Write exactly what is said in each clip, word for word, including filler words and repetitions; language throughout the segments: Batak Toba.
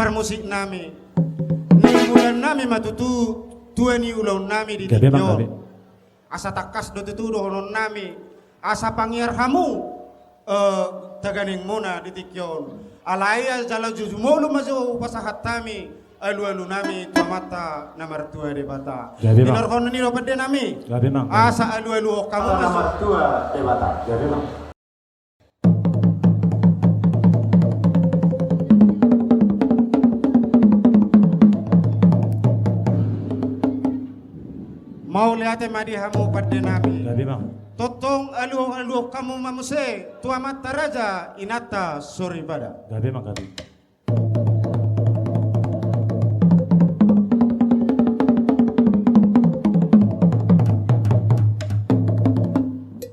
Parmusik nami, nimulian nami ma tutu tua ni ulaon nami di tingki on. Gabe, Mang, gabe. Asa tangkas do tutu dohonon nami, asa pangiar hamu, eh, taganingmuna di tingki on. Alai jala jumolo ma jo hupasahat hami alualu nami tu Amanta na martua Debata. Gabe, Mang. Tinorhon ni do pande nami. Gabe, Mang. Asa alualuhon hamu na martua Debata. Gabe, Mang. Mauliate ma di hamu pande nami. Gabe, Mang. Tongtong alualuhon hamu ma muse tu amanta raja inanta soripada. Gabe, Mang, gabe.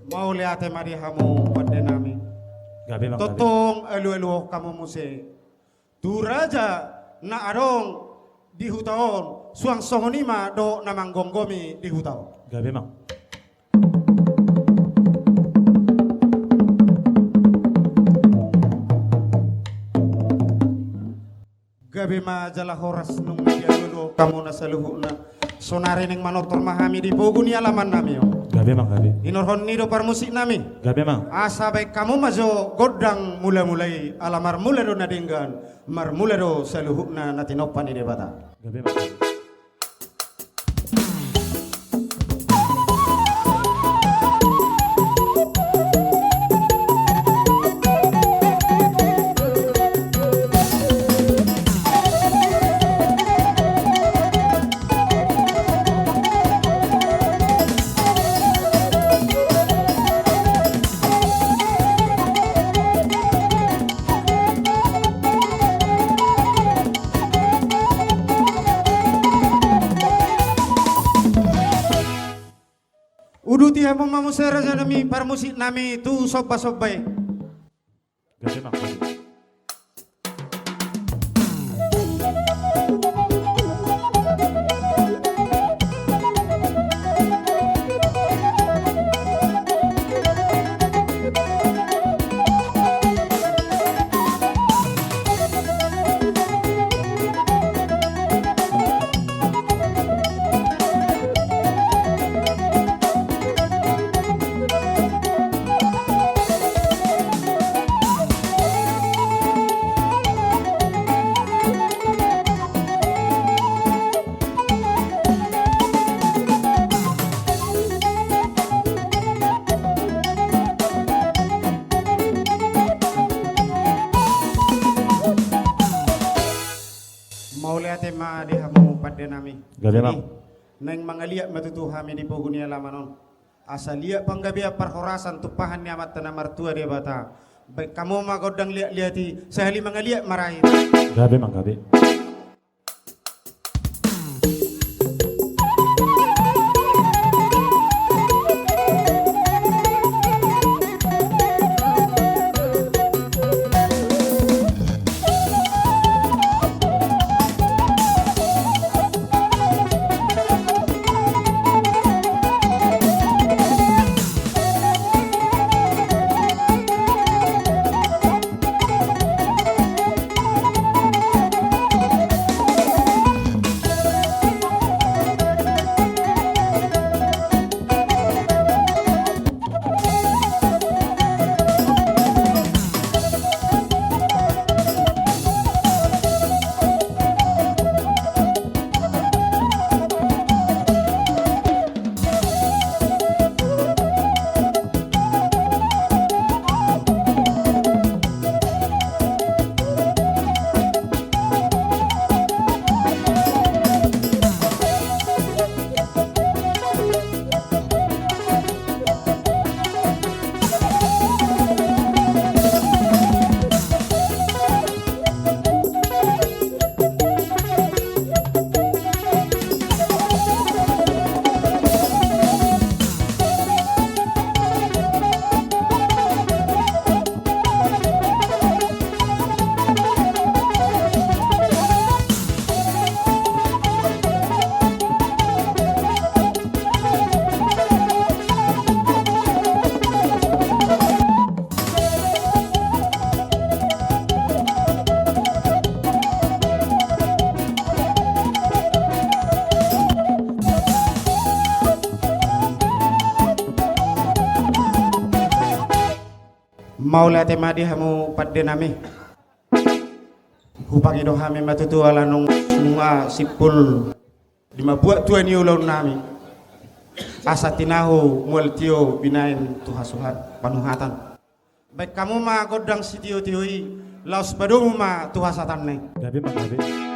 Mauliate ma di hamu pande nami. Gabe, Mang, gabe. Tongtong alualuhon hamu muse tu raja na adong di huta on, suang songon i ma dohot na manggomgomi di huta on. Gabe, Mang. Gabe ma jala horas nunga dialualuhon hamu na saluhutna. Saonari naeng manortor ma hami di pogu ni alaman nami on. Gabe, Mang, gabe. Tinorhon ni do parmusik nami. Gabe, Mang. Asa baen hamu ma jo gondang mulamula i, ala marmula do na denggan, marmula do saluhutna na tinompa ni Debata. Gabe, Mang. Uduti hamu ma muse raja nami, parmusik nami tu sombasomba i. Gabe, Mang. Mauliate ma di hamu pande nami. Gabe, Mang. Jadi, naeng mangaliat ma tutu hami di pogu ni alaman on. Asa liat panggabean parhorasan tumpahan ni Amanta na martua Debata. Baen hamu ma gondang liatliat i, sahali mangaliat ma ra i. Gabe, Mang, gabe. Mauliate ma di hamu pande nami. Hupangido hami ma tutu ala nunga simpul di mambuat tua ni ulaon nami. Asa tinahu mual tio binaen tu hasuhat panuhatan. Baen hamu ma gondang sitio-tio i, laos padomu ma tu hasahatan na i. Gabe ma gabe.